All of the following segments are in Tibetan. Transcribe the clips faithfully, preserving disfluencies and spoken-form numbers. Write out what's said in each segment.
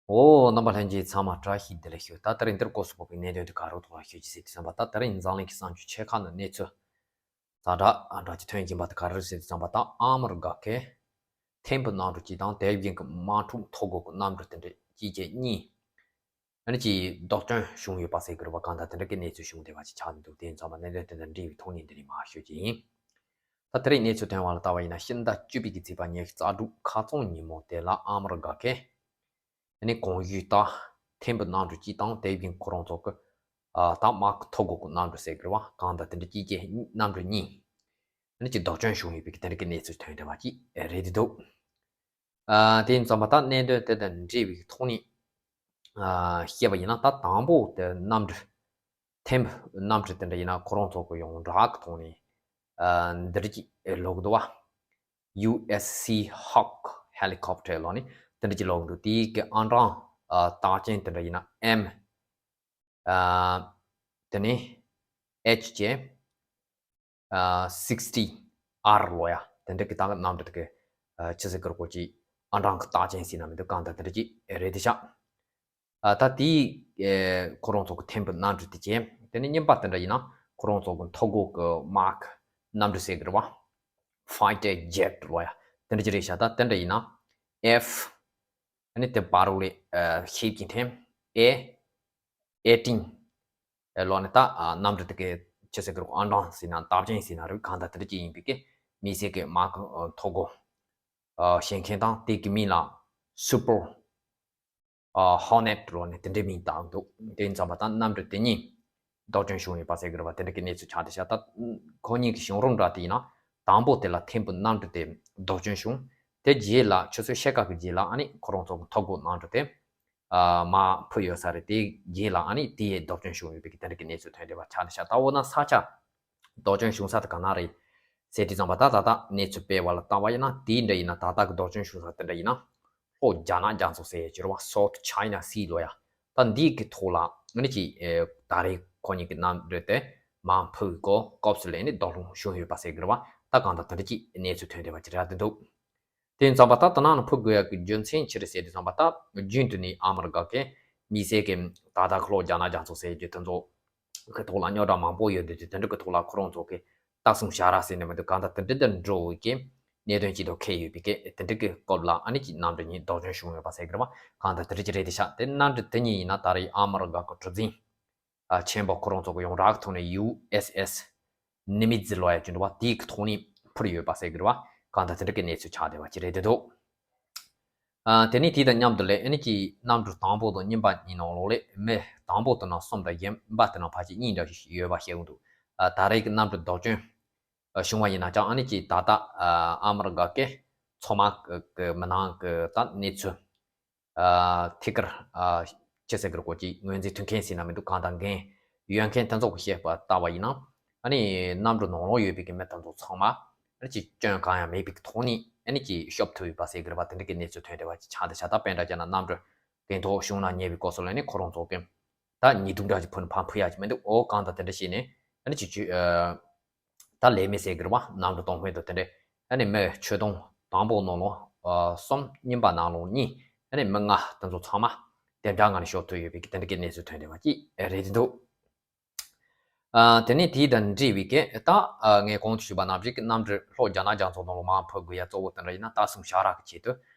འོ། རྣམ་པ་ལྷན་རྒྱས་ཚང་མ་བཀྲ་ཤིས་བདེ་ལེགས་ཞུ། ད་དེ་རིང་འདིར་སྐོར་སུ་བབས་པའི་གནད་དོན་དེ་ག་རེ་ཐོག་ལ་ཤོད་ཀྱི་ཟེར་དུས་ཙམ་པ། ད་དེ་རིང་འཛམ་གླིང་གི་གསར་འགྱུར་ཆེ་ཁག་ནང་གནས་ཚུལ་ཛ་དྲག་འདྲ་ཅིག་ཐོན་བཞིན་པ་དེ་ག་རེ་རེད་ཟེར་དུས་ཙམ་པ། ད་ཨ་མི་རི་ཀ་གི་ཐེམ་བུ་གནམ་གྲུ་གཅིག་དང་དེ་བཞིན་གྱི་དམག་འཁྲུག་ཐོ་འགོད་ཀྱི་གནམ་གྲུ་དེ་འདྲ་གཅིག་བརྒྱད་གཉིས། ཨ་ནི་ཅིག་སྡུག་སྦྱོང་བྱུང་ཡོད་པ་ཟེར་གྱི་རེད་པ། གང་ལྟར་དེ་འདྲ་གི་གནས་ཚུལ་བྱུང་བསྡད་པ་ཅིག་ཆགས་འདུག་དེ་ཡིན་ཙང་མ་གནད་དོན་དེ་དང་འབྲེལ་བའི་ཐོག་ནས་འདི་ནས་མར་ཤོད་ཀྱི་ཡིན། ད་དེ་རིང་གནས་ཚུལ་ཐོན་པ་ལ་ལྟ་བ་ཡིན་ན། ཕྱི་ཟླ་བཅུ་པའི་གི་ཚེས་པ་ཉི་ཤུ་རྩ་དྲུག་ཁ་རྩང་ཉིན་མོ་དེ་ལ་ཨ་མི་རི་ཀ་གི་ཨ་ནི་གོང་ཞུས་ལྟར་ཐེམ་བུ་གནམ་གྲུ་གཅིག་དང་དེ་བཞིན་ཁོ་རང་ཚོ་གི་ཨ་ད་དམག་གི་ཐོ་འགོད་ཀྱི་གནམ་གྲུ་ཟེར་གྱི་རེད་པ། གང་ལྟར་དེ་འདྲ་གཅིག་བརྒྱད་གཉིས། གནམ་གྲུ་གཉིས་ཨ་ནི་ཅིག་སྡུག་སྦྱོང་བྱུང་ཡོད་པའི་གི་དེ་འདྲ་གི་གནས་ཚུལ་ཐོན་བསྡད་པ་ཅིག་རེད་འདུག་ཨ་དེ་ཡིན་ཙང་མ་ད་གནད་དོན་དེ་དང་འབྲེལ་བའི་ཐོག་ནས་ཨ་བཤད་པ་ཡིན་ན། ད་དང་པོ་དེ་གནམ་གྲུ་ཐེམ་བུ་གནམ་གྲུ་དེ་འདྲ་ཡིན་ན་ཁོ་རང་ཚོ་གི་ཡོངས་གྲགས་ཀྱི་ཐོག་ནས་ཨ་འདི་འདྲ་ཅིག་ལོག་འདུག་པ། ཡུ་ཨེས་སི་ཧོག་ཧེ་ལི་ཀོབ་ཊར་ལབ་ནས་དེ་འདྲ་ཅིག་ལོག་འདུག་དེའི་གི་ཨང་གྲངས་ཨ་རྟགས་ཅན་དེ་འདྲ་ཡིན་ན་ཨེམ་ཨ་དེ་ནས་ཨེཆ་ཇེ་ཨ་སིག་སི་ཊི་ཨར་ལབ་ཡ། དེ་འདྲ་གི་ད་གནམ་གྲུ་དེ་གི་ཨ་ཆི་ཟེར་གི་རེད། ཁོ་ཅིག་ཨང་གྲངས་གི་རྟགས་ཅན་ཟེར་ན་མི་འདུག་གང་ལྟར་དེ་འདྲ་ཅིག་རེད་དེ་ཤག་ཨ་ད་དེའི་ཨེ་ཁོ་རང་ཚོ་གི་ཐེམ་བུ་གནམ་གྲུ་དེ་བྱས། དེ་ནས་གཉིས་པ་དེ་འདྲ་ཡིན་ན་ཁོ་རང་ཚོ་གི་ཐོ་འགོད་གི་དམག་གནམ་གྲུ་ཟེར་གི་རེད་པ། ཕའི་ཊར་ཇེཊ་ལབ་ཡ་དེ་འདྲ་ཅིག་རེད་ཤག་ད་དེ་འདྲ་ཡིན་ན་ཨེཕ་ཨ་ནི་དེ་བར་ལ་ཨ་ཤེབ་ཅིག་འཐེན། ཨེ་ཨེ་ཊིན་ལབ་ནས་ད་ཨ་གནམ་གྲུ་དེ་གི་ཆི་ཟེར་གི་རེད། ཨང་གྲངས་ཟེར་ན་རྟགས་ཅན་ཟེར་ན་རེད། གང་ལྟར་དེ་འདྲ་ཅིག་ཡིན་པའི་གི་མི་སེར་གི་དམག་གི་ཨ་ཐོ་འགོད་ཨ་བྱེད་མཁན་དང་། དེ་གི་མིང་ལ་སུ་པར་ཨ་ཧོར་ནེཊ་ལབ་ནས་དེ་འདྲའི་མིང་བཏགས་འདུག་དེ་ཡིན་ཙང་མ་ད་གནམ་གྲུ་དེ་གཉིས་སྡུག་སྦྱོང་བྱུང་ཡོད་པ་ཟེར་གི་རེད་པ། དེ་འདྲ་གི་གནས་ཚུལ་ཆགས་བསྡད་ཤག་ད་ཁོ་གཉིས་ཀྱི་བྱུང་རིམ་འདྲ་དེ་ཡིན་ན། དང་པོ་དེ་ལ་ཐེམ་བུ་གནམ་གྲུ་དེ་སྡུག་སྦྱོང་བྱུང་། དེ་རྗེས་ལ་ཆུ་ཚོད་ཕྱེད་ཀ་གི་རྗེས་ལ་ཨ་ནི་ཁོ་རང་ཚོ་གི་ཐོ་འགོད་གནམ་གྲུ་དེ་ཨ་མར་འཕུར་ཡོད་ས་རེད། དེའི་རྗེས་ལ་ཨ་ནི་དེ་ཡི་སྡུག་སྦྱོང་བྱུང་ཡོད་པའི་གི་དེ་འདྲ་གི་གནས་ཚུལ་ཐོན་བསྡད་པ་ཆགས་བསྡད་ཤག་ད་འོ་ན་ས་ཆ་སྡུག་སྦྱོང་བྱུང་ས་དེ་ག་ན་རེད་ཟེར་དུས་ཙམ་པ། ད་ད་ལྟ་གནས་ཚུལ་སྤེལ་བ་ལ་ལྟ་བ་ཡིན་ན། དེ་འདྲ་ཡིན་ན་ད་ལྟ་གི་སྡུག་སྦྱོང་བྱུང་ས་དེ་འདྲ་ཡིན་ན་ལྷོ་རྒྱ་ནག་རྒྱ་མཚོ་ཟེར་ཡས་ཀྱི་རེད་པ། South China Sea ལབ་ཡ། ད་འདི་གི་ཐོག་ལ་ཨ་ནི་ཅིག་ཨེ་ད་རེས་ཁོ་གཉིས་ཀྱི་གནམ་གྲུ་དེ་མར་འཕུར་གི་སྐབས་སུ་ལ་ཨ་ནི་རྡོ་སློང་བྱུང་ཡོད་པ་ཟེར་གི་རེད་པ། ད་གང་ལྟར་དེ་འདྲ་ཅིག་གནས་ཚུལ་ཐོན་བསྡད་པ་ཅིག་རེད་འདུག་དེ་ཡིན་ཙང་པ་ད་དེ་ནང་ལ་འཕུར་དགོས་ཡག་གི་རྒྱུ་མཚན་ཅི་རེད་ཟེར་དུས་ཙམ་པ། ད་རྒྱུན་དུ་ནས་ཨ་མི་རི་ཀ་གི་མི་སེར་གི་ད་ལྟ་གི་ལྷོ་རྒྱ་ནག་རྒྱ་མཚོ་ཟེར་རྒྱུ་དེ་ཚོ་གི་ཐོག་ལ་རྙོག་དྲ་མང་པོ་ཡོད་འདུག་དེ་འདྲ་གི་ཐོག་ལ་ཁོ་རང་ཚོ་གི་ལྟ་སྲུང་བྱ་ར་ཟེར་ནས་མི་འདུག་གང་ལྟར་དེ་འདྲ་དང་འབྲེལ་བའི་གི་གནད་དོན་ཅིག་ཏུ་འཁེལ་ཡོད་པའི་གི་དེ་འདྲ་གི་སྐབས་ལ་ཨ་ནི་ཅིག་གནམ་གྲུ་གཉིས་སྡུག་སྦྱོང་བྱུང་ཡོད་པ་ཟེར་གི་རེད་པ། གང་ལྟར་དེ་འདྲ་ཅིག་རེད་དེ་ཤག་དེ་གནམ་གྲུ་དེ་གཉིས་ཡིན་ན་ད་རེས་ཨ་མི་རི་ཀ་གི་གྲུ་གཟིངས་ཨ་ཆེན་པོ་ཁོ་རང་ཚོ་གི་ཡོངས་གྲགས་ཐོག་ནས་ཡུ་ཨེས་ཨེས་ནི་མི་ཛི་ལབ་ཡ་ཅིག་འདུག་པ། དེའི་གི་ཐོག་ནས་འཕུར་ཡོད་པ་ཟེར་གི་རེད་པ། གང་ལྟར་དེ་འདྲ་གི་གནས་ཚུལ་ཆགས་བསྡད་པ་ཅིག་རེད་དེ་འདུག་ཨ་དེ་ནས་དེ་དང་མཉམ་དུ་ལས་ཨ་ནི་ཅིག་གནམ་གྲུ་དང་པོ་དང་གཉིས་པ་གཉིས་ནང་ལོགས་ལས་མི་དང་པོ་དེ་ནང་གསུམ་དང་གཞན་པ་དེ་ནང་ཕལ་ཆེར་གཉིས་འདྲ་ཞིག་ཡོད་པ་བཤད་ཀྱི་འདུག་ཨ་ད་རེས་ཀྱི་གནམ་གྲུ་སྡུག་སྦྱོང་ཨ་བྱུང་བ་ཡིན་ན་ཀྱང་ཨ་ནི་ཅིག་ད་ལྟ་ཨ་ཨ་མི་རི་ཀ་གི་མཚོ་དམག་གི་མི་སྣ་གི་ད་གནས་ཚུལ་ཨ་ཐད་ཀར་ཨ་ཅི་ཟེར་གི་རེད། ཁོ་ཅིག་ངོས་འཛིན་ཐུབ་མཁན་ཟེར་ན་མི་འདུག་གང་དང་འགན་ཡོད་མཁན་དེ་ཚོ་གི་བཤད་པ་ལྟ་བ་ཡིན་ན། ཨ་ནི་གནམ་གྲུ་ནང་ལོགས་ཡོད་པའི་གི་མི་དེ་ཚོ་ཚང་མ་ཨ་ནི་ཅིག་སྐྱོན་གང་ཡང་མེད་པའི་གི་ཐོག་ནས་ཨ་ནི་ཅིག་སྐྱོབ་ཐུབ་ཡོད་པ་ཟེར་གི་རེད་པ། དེ་འདྲ་གི་གནས་ཚུལ་ཐོན་བསྡད་པ་ཅིག་ཆགས་བསྡད་ཤག་ད་དཔེ་འདྲ་བྱས་ན་གནམ་གྲུ་གཏན་ཐོག་གཞུང་ལ་ཉེ་བའི་སྐབས་སུ་ལ་ནི་ཁོ་རང་ཚོ་གི་ད་ཉེས་རྡུང་འདྲ་ཞིག་ཕུལ་ནས་ཕར་འཕུར་ཡག་ཅིག་མི་འདུག་འོ་གང་ལྟར་དེ་འདྲ་བྱས་ནས་ཨ་ནི་ཅིག་ཅིག་ཨ་ད་ལས་མེད་ཟེར་གི་རེད་པ། གནམ་གྲུ་གཏོང་མཁན་དང་དེ་འདྲས་ཨ་ནི་མི་ཁྱོན་བསྡོམས་དང་པོ་ནང་ལོགས་ཨ་གསུམ། གཉིས་པ་ནང་ལོགས་གཉིས། ཨ་ནི་མི་ལྔ་དེ་ཚོ་ཚང་མ་བདེ་འཇགས་ངང་ནས་ཤོར་ཐུབ་ཡོད་པའི་དེ་འདྲ་གི་གནས་ཚུལ་ཐོན་བསྡད་པ་ཅིག་རེད་འདུག་ཨ་དེ་ནས་དེ་དང་འབྲེལ་བའི་གི་ད་ཨ་ངས་གོང་དུ་ཞུས་པ་ནང་བཞིན་གི་གནམ་གྲུ་ལྷོ་རྒྱ་ནག་རྒྱ་མཚོ་ནང་ལོགས་མར་འཕུར་དགོས་ཡ་གཙོ་བོ་དེ་འདྲ་ཡིན་ན་ལྟ་སྲུང་བྱ་ར་གི་ཆེད་དུ་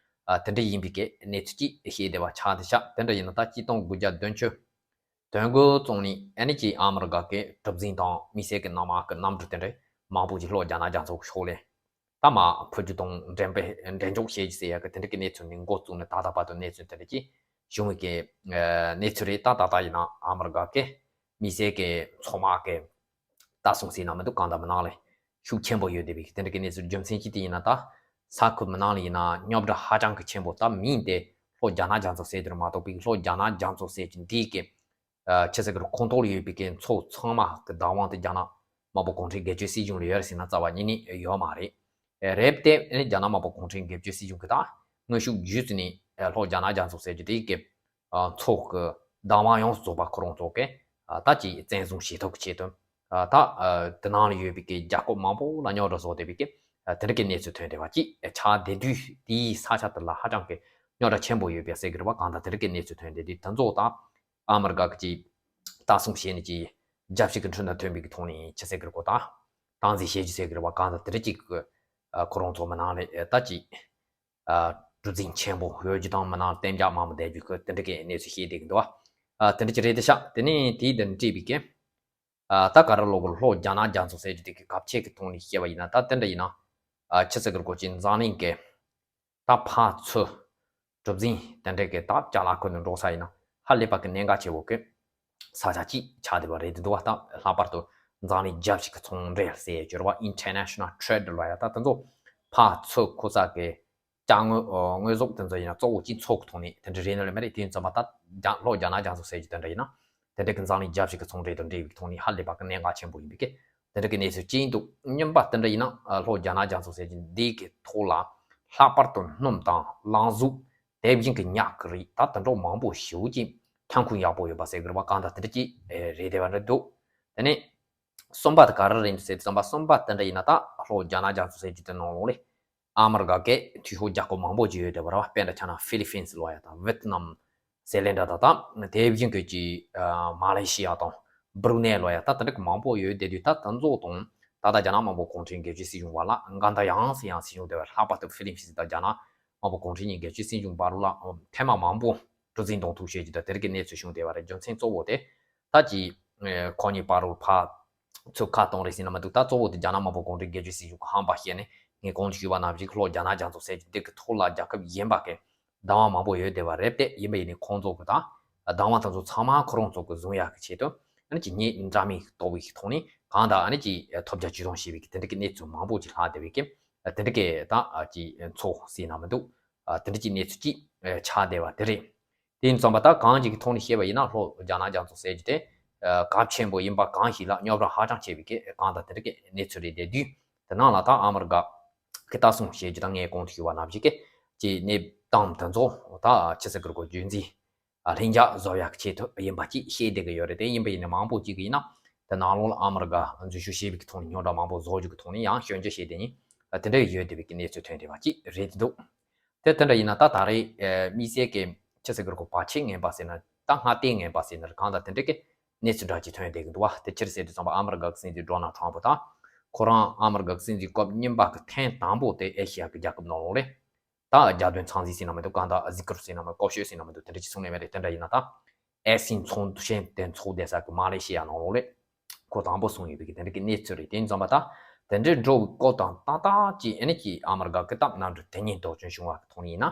ཨ་དེ་འདྲ་ཡིན་པའི་གི་གནས་ཚུལ་ཅིག་བཤད་བསྡད་པ་ཆགས་བསྡད་ཤག་དེ་འདྲ་ཡིན་ན་ད་གཅིག་སྟོང་དགུ་བརྒྱ་བདུན་ཅུ་དོན་དགུ་ཙམ་ནས་ཨ་ནི་ཅིག་ཨ་མི་རི་ཀ་གི་གྲུ་གཟིངས་དང་མི་སེར་གི་གནམ་དམག་གི་གནམ་གྲུ་དེ་འདྲ་མང་པོ་ཅིག་ལྷོ་རྒྱ་ནག་རྒྱ་མཚོ་གི་ཕྱོགས་ལ་ད་མར་འཕུར་རྒྱུ་དང་འགྲེམས་སྤེལ་འགྲེམས་འཇོག་བྱེད་རྒྱུ་ཟེར་ཡ་གི་དེ་འདྲ་གི་གནས་ཚུལ་ནས་འགོ་བཙུགས་ནས་ད་ལྟ་བར་དུ་གནས་ཚུལ་དེ་འདྲ་ཅིག་བྱུང་བའི་གི་གནས་ཚུལ་རེད། ད་ད་ལྟ་ཡིན་ན་ཨ་མི་རི་ཀ་གི་མི་སེར་གི་མཚོ་དམག་གི་ལྟ་སྲུང་ཟེར་ན་མི་འདུག་གང་ལྟར་མི་ནང་ལ་ཤུགས་ཆེན་པོ་ཡོད་བསྡད་པའི་དེ་འདྲ་གི་གནས་ཚུལ། རྒྱུ་མཚན་གཅིག་དེ་ཡིན་ན་ད་ས་ཁུལ་མི་ནང་ལ་ཡིན་ན་རྙོག་དྲ་ཧ་ཅང་གི་ཆེན་པོ། ད་མིང་དེ་ལྷོ་རྒྱ་ནག་རྒྱ་མཚོ་ཟེར་རྒྱུ་མ་གཏོགས་པའི་ལྷོ་རྒྱ་ནག་རྒྱ་མཚོ་ཟེར་རྒྱུ་འདི་གི་ཨ་ཆི་ཟེར་གི་རེད། ཁོངས་གཏོགས་ལ་ཡོད་པའི་གི་མཚོ་ཚང་མ་གི་བདག་དབང་དེ་རྒྱ་ནག་དམར་པོ་གུང་ཁྲན་སྒེར་གཅོད་སྲིད་གཞུང་ལ་ཡོད་རེད་ཟེར་ན་རྩ་བ་ཉིད་ནས་ཡོད་མ་རེད། ཨེ་རེད་དེ། ཨ་ནི་རྒྱ་ནག་དམར་པོ་གུང་ཁྲན་སྒེར་གཅོད་སྲིད་གཞུང་གི་ད་དངོས་ཤུགས་བརྒྱུད་ནས་ཨ་ལྷོ་རྒྱ་ནག་རྒྱ་མཚོ་ཟེར་རྒྱུ་དེ་གི་ཨ་མཚོ་གི་བདག་དབང་ཡོངས་སུ་རྫོགས་པ་ཁོ་རང་ཚོ་གི་ཨ་ད་ཅིག་བཙན་བཟུང་བྱེད་ཐབས་ཀྱི་ཆེད་དུ། ཨ་ད་ཨ་དེ་ནང་ལ་ཡོད་པའི་གི་རྒྱལ་ཁབ་མང་པོ་ལ་རྙོག་དྲ་བཟོ་བསྡད་པའི་གི་ཨ་དེ་འདྲ་གི་གནས་ཚུལ་ཐོན་བསྡད་པ་ཅིག་ཨ་ཆགས་བསྡད་དུས། དེའི་ས་ཆ་དེ་ལ་ཧ་ཅང་གི་ རྙོག་དྲ་ཆེན་པོ་ཡོད་པའི་ཟེར་གི་རེད་བ། གང་ལྟར་དེ་འདྲ་གི་གནས་ཚུལ་ཐོན་ཏེ། དེ་དེ་ཚོ་དང་ཨ་མི་རི་ཀ་གི་ཅིག་ལྟ་སྲུང་བྱས་ནས་ཅིག་རྒྱབ་ཤིག་གི་འཕྲོ་མཐུད་ཐོན་པའི་གི་ཐོག་ནས་ཆི་ཟེར་གི་རེད་གོ། ད་སྟངས་འཛིན་བྱེད་རྒྱུ་ཟེར་གི་རེད་བ། གང་ལྟར་དེ་འདྲ་ཅིག་གི་ཁོ་རང་ཚོ་མི་ནང་ལ་ད་ཅིག་གྲུ་གཟིངས་ཆེན་པོ་ཡོད་རྒྱུ་དང་། མི་ནང་གཏན་འཇགས་མང་པོ་བསྡད་རྒྱུ་གི་དེ་འདྲ་གི་གནས་ཚུལ་བཤད་བསྡད་གི་འདུག་བ། དེ་འདྲ་ཅིག་རེད་དེ་ཤག་དེ་ནས་དེའི་འདི་འདྲ་བྲིས་པའི་གི་ད་ག་རེ་ལབ་དགོས། ལྷོ་རྒྱ་ནག་རྒྱ་མཚོ་ཟེར་རྒྱུ་དེ་གི་གབ་ཆེ་གི་ཐོག་ནས་བཤད་པ་ཡིན་ན། ད་དེ་འདྲ་ཡིན་ན་ཆི་ཟེར་གི་རེད་གོ། ཅིག་འཛམ་གླིང་གི་ད་ཕར་ཚུར་གྲུ་གཟིངས་དེ་འདྲ་གི་ད་ཅ་ལག་ཁུར་ནས་འགྲོ་ས་ཡིན་ན་ཧ་ལས་པ་གི་གནད་འགག་ཆེ་བོ་གི་ས་ཆ་གཅིག་ཆགས་བསྡད་པ་རེད་འདུག་བ། ད་ལྷག་པར་དུ་འཛམ་གླིང་རྒྱབ་ཤིག་གི་ཚོང་འབྲེལ་ཟེར་ཡ་ཅིག་ཡོད་རེད་བ། International Trade ལབ་ཡ། ད་དེ་ཚོ་ཕར་ཚུར་ཁོ་ཚ་གི་ཅ་དངོས་དངོས་ཟོག་དེ་ཚོ་ཡིན་ན་གཙོ་བོ་གཅིག་མཚོ་གི་ཐོག་ནས་དེ་འདྲ་རེད་ནི་ལས་མ་རེད། དེ་ཡིན་ཙམ་པ་ད་རྒྱ་ལྷོ་རྒྱ་ནག་རྒྱ་མཚོ་ཟེར་རྒྱུ་དེ་འདྲ་ཡིན་ན་དེ་འདྲ་གི་འཛམ་གླིང་རྒྱབ་ཤིག་གི་ཚོང་འབྲེལ་དང་འབྲེལ་བའི་ཐོག་ནས་ཧ་ལས་པ་གི་གནད་འགག་ཆེན་པོ་ཡིན་པའི་གི་དེ་འདྲ་གི་གནས་ཚུལ་ཅིག་འདུག་སྙམ་པ། དེ་འདྲ་ཡིན་ན་ལྷོ་རྒྱ་ནག་རྒྱ་མཚོ་ཟེར་རྒྱུ་འདི་གི་ཐོག་ལ་ལྷག་པར་དུ་སྣུམ་དང་རླངས་གཟུགས་དེ་བཞིན་གི་ཉག་གི་རིགས་ད་དེ་འདྲ་མང་པོ་ཞེ་པོ་ཅིག་ཐོན་ཁུངས་ཡག་པོ་ཡོད་པ་ཟེར་གི་རེད་བ། གང་ལྟར་དེ་འདྲ་ཅིག་རེད་བསྡད་པ་འདྲ་འདུག་དེ་ནས་གསུམ་པ་དེ་ག་རེ་རེད་འདུག་ཟེར་དུས་ཙམ་པ། གསུམ་པ་དེ་འདྲ་ཡིན་ན་ད་ལྷོ་རྒྱ་ནག་རྒྱ་མཚོ་ཟེར་རྒྱུ་དེ་ནང་ལོགས་ལ་ཨ་མི་རི་ཀ་གི་འཐུས་ཤོར་རྒྱལ་ཁབ་མང་པོ་ཅིག་ཡོད་བསྡད་པ་རེད་བ། དཔེར་ན་ཆ་ན་ཧྥི་ལི་ཕིན་སི་ལབ་ཡ་དང་། ཝེ་ཏི་ནམ་ཟེར་ལེ་འདྲ་ད་ད་དེ་བཞིན་གི་ཅིག་མ་ལེ་ཤི་ཡ་དང་བྷུ་རུ་ནེ་ལབ་ཡ། ད་དེ་འདྲ་གི་མང་པོ་ཡོད་བསྡད་དུས། ད་དེ་ཚོ་དང་ད་ལྟ་རྒྱ་ནག་དམར་པོ་གུང་ཁྲན་སྒེར་གཅོད་སྲིད་གཞུང་བར་ལ་འགལ་ཟླ་ཡང་སེ་ཡང་སེ་བྱུང་བསྡད་པ། ལྷག་པར་དུ་ཧྥི་ལི་ཕིན་སི་དང་རྒྱ་ནག་དམར་པོ་གུང་ཁྲན་གཉིས་སྒེར་གཅོད་སྲིད་གཞུང་བར་ལ་ཐེངས་མ་མང་པོ་གྲུ་གཟིངས་གཏོང་ཐུག་བྱེད་ཀྱི་ད་དེ་རིགས་ཀྱི་གནས་ཚུལ་བྱུང་བསྡད་པ་རེད། རྒྱུ་མཚན་གཙོ་བོ་དེ་ད་ཅིག་ཁོ་གཉིས་བར་རུ་ཕར་ཚུར་ཁ་གཏོང་རེས་ཟེར་ན་མི་འདུག་ད་གཙོ་བོ་དེ་རྒྱ་ནག་དམར་པོ་གུང་ཁྲན་སྒེར་གཅོད་སྲིད་གཞུང་གི་ཧམ་པ་བཤད་ནས། ངས་གོང་དུ་ཞུས་པ་ནང་བཞིན་ལྷོ་རྒྱ་ནག་རྒྱ་མཚོ་ཟེར་གྱི་འདི་གི་ཐོག་ལ་རྒྱལ་ཁབ་གཞན་པ་གི་བདག་དབང་མང་པོ་ཡོད་བསྡད་པ་རེད་དེ། ཡིན་པ་ཡིན་ནའི་ཁོང་ཚོ་གི་ད་བདག་དབང་དེ་ཚོ་ཚང་མ་ཁོ་རང་ཚོ་གི་བཟུང་ཡག་གི་ཆེད་དུ་ཨ་ནི་ཅིག་ཉེས་འདྲ་མིན་གཏོར་བའི་ཐོག་ནས་གང་ལྟར་ཨ་ནི་ཅིག་ཐོབ་རྒྱ་ཇུས་སྟོན་བྱས་པའི་གི་དེ་འདྲ་གི་གནས་ཚུལ་མང་པོ་ཅིག་ལྷག་བསྡད་པའི་གི་དེ་འདྲ་གི་ད་ཅིག་མཚོ་ཟེར་ན་མི་འདུག་དེ་འདྲ་ཅིག་གནས་ཚུལ་ཅིག་ཆགས་བསྡད་པ་དེ་རེད། དེ་ཡིན་ཙམ་པ་ད་གང་ཅིག་གི་ཐོག་ནས་བཤད་པ་ཡིན་ན་ལྷོ་རྒྱ་ནག་རྒྱ་མཚོ་ཟེར་རྒྱུ་དེ་གལ་ཆེན་པོ་ཡིན་པ་གང་ཞིག་ལ་རྙོག་དྲ་ཧ་ཅང་ཆེ་བའི་གི་གང་ལྟར་དེ་འདྲ་གི་གནས་ཚུལ་རེད་བསྡད་དུས། དེ་ནང་ལ་ད་ཨ་མི་རི་ཀ་གི་ལྟ་སྲུང་བྱེད་རྒྱུ་དང་། ངས་གོང་དུ་ཞུས་པ་ནང་བཞིན་གི་ཅིག་གནས་སྟངས་དེ་ཚོ་ད་ཆི་ཟེར་གི་རེད་གོ། རྒྱུན་འཛིན་ལྷིང་འཇགས་བཟོ་ཡག་ཆེད་དུ་ཡིན་པ་ཅིག་བཤད་བསྡད་གི་ཡོད་རེད་དེ། ཡིན་པ་ཡིན་ནའི་མང་པོ་ཅིག་གི་ཡིན་ན་དེ་ནང་ལོགས་ལ་ཨ་མི་རི་ཀ་འཛུལ་ཞུགས་བྱས་པའི་གི་ཐོག་ནས་རྙོག་དྲ་མང་པོ་བཟོ་རྒྱུ་གི་ཐོག་ནས་ཡང་སྐྱོན་བརྗོད་བྱས་བསྡད་ནས་དེ་འདྲ་ཡོད་བསྡད་པའི་གི་གནས་ཚུལ་ཐོན་བསྡད་པ་ཅིག་རེད་འདུག་དེ་དེ་འདྲ་ཡིན་ན་ད་ད་རེས་དམིགས་བསལ་གྱི་ཆི་ཟེར་གི་རེད་གོ། བར་ཆད་ངན་པ་ཟེར་ན་ད་སྔ་ལྟས་ངན་པ་ཟེར་ན་རེད། གང་ལྟར་དེ་འདྲ་གི་གནས་ཚུལ་འདྲ་ཅིག་ཐོན་བསྡད་ཀྱི་འདུག་བ། དེ་ཕྱིར་ཟེར་དུས་ཙམ་པ་ཨ་མི་རི་ཀ་གི་སྲིད་འཛིན་ཌོ་ནལ་ཊམ་པ་དང་། ཁོ་རང་ཨ་མི་རི་ཀ་གི་སྲིད་འཛིན་སྐབས་གཉིས་པ་གི་ཐེངས་དང་པོ་དེ་ཨེ་ཤི་ཡ་གི་རྒྱལ་ཁབ་ནང་ལོགས་ལ་ད་རྒྱལ་དོན་ཚང་འཛིན་ཟེར་ན་མི་འདུག་གང་ལྟར་གཟིགས་སྐོར་ཟེར་ན་མི་འདུག་སྐོར་སྐྱོད་ཟེར་ན་མི་འདུག་དེ་འདྲ་ཅིག་སོང་ནས་མ་རེད། དེ་འདྲ་ཡིན་ན་ད་ཨེ་སི་ཡའི་ཚོགས་ཆེན་དེ་འཚོགས་བསྡད་ས་གི་མ་ལེ་ཤི་ཡ་ནང་ལོགས་ལ་ཁོ་དང་པོ་སོང་ཡོད་པའི་གི་དེ་འདྲ་གི་གནས་ཚུལ་རེད། དེ་ཡིན་ཙམ་པ་ད་དེ་འདྲའི་འགྲོ་བའི་སྐོར་དང་ཏག་ཏག་ཅིག་ཨ་ནི་ཅིག་ཨ་མི་རི་ཀ་གི་སྟབས་གནམ་གྲུ་དེ་ཉིད་འདོགས་སྐྱོན་བྱུང་བ་གི་ཐོག་ནས་ཡིན་ན།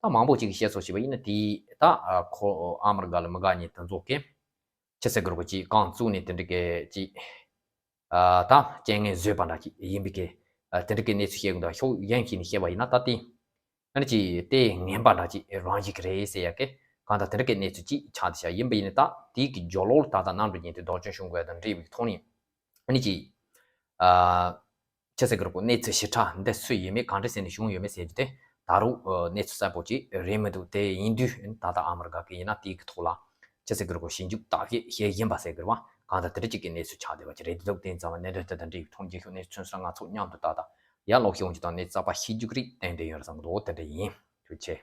ད་མང་པོ་ཅིག་གིས་བཤད་སྲོལ་བྱས་པ་ཡིན་ན་དེ་ད་ཁོ་ཨ་མི་རི་ཀ་ལ་མི་དགའ་མཁན་དེ་ཚོ་གིས་ཆི་ཟེར་གི་རེད་གོ། ཅིག་རྐང་བཙུགས་ནས་དེ་འདྲ་གི་ཅིག་ད་རྐྱེན་ངན་བཟོས་པ་འདྲ་ཅིག་ཡིན་པའི་གི་དེ་འདྲ་གི་གནས་ཚུལ་བཤད་གི་འདུག་ཕྱོགས་གཞན་ཞིག་ནས་བཤད་པ་ཡིན་ན་ད་དེ་ཨ་ནི་ཅིག་དེ་ངན་པ་འདྲ་ཅིག་རང་བཞིན་གི་རེད་ཟེར་ཡ་གི་གང་ལྟར་དེ་འདྲ་གི་གནས་ཚུལ་ཅིག་ཆགས་བསྡད་ཤག་ཡིན་པ་ཡིན་ན་ད་དེའི་གི་རྒྱབ་ལོགས་ལ་ད་ལྟ་གནམ་གྲུ་ཉིན་དེ་འདོགས་སྐྱོན་བྱུང་དགོས་དང་འབྲེལ་བའི་ཐོག་ནས་ཨ་ནི་ཅིག་ཨ་ཆི་ཟེར་གི་རེད་གོ། གནས་ཚུལ་ཞིབ་ཕྲ་འདི་སུས་ཡིན་མིན་གང་འདྲ་ཟེར་ནས་བྱུང་ཡོད་མེད་ཟེར་རྒྱུ་དེ་ད་རུང་གནས་ཚུལ་གསལ་པོ་ཅིག་རེད་མི་འདུག་དེ་ཡིན་དུས་ད་ལྟ་ཨ་མི་རི་ཀ་གི་ཡིན་ན་དེའི་གི་ཐོག་ལ་ཆི་ཟེར་གི་རེད་གོ། ཞིབ་འཇུག་བརྟག་དཔྱད་བྱེད་བཞིན་པ་ཟེར་གི་རེད་བ། གང་ལྟར་དེ་འདྲ་ཅིག་གི་གནས་ཚུལ་ཆགས་བསྡད་པ་ཅིག་རེད་འདུག་དེ་ཡིན་ཙང་བ་གནད་དོན་དེ་དང་འབྲེལ་བའི་ཐོག་རྒྱུན་ཤོག་གནས་ཚུལ་ཚོན་གསར་ང་ཚོ་མཉམ་དུ་ད་ལྟ་ཡར་ཀློག་ཤེས་ཡོང་རྒྱུ་དང་། གནས་ཚུལ་གསར་པ་ཤེས་རྒྱུ་གི་རིགས་ཏན་ཏན་ཡོད་རེད་བསམ་གི་འདུག་དེ་འདྲ་ཡིན། ཐུགས་རྗེ་ཆེ།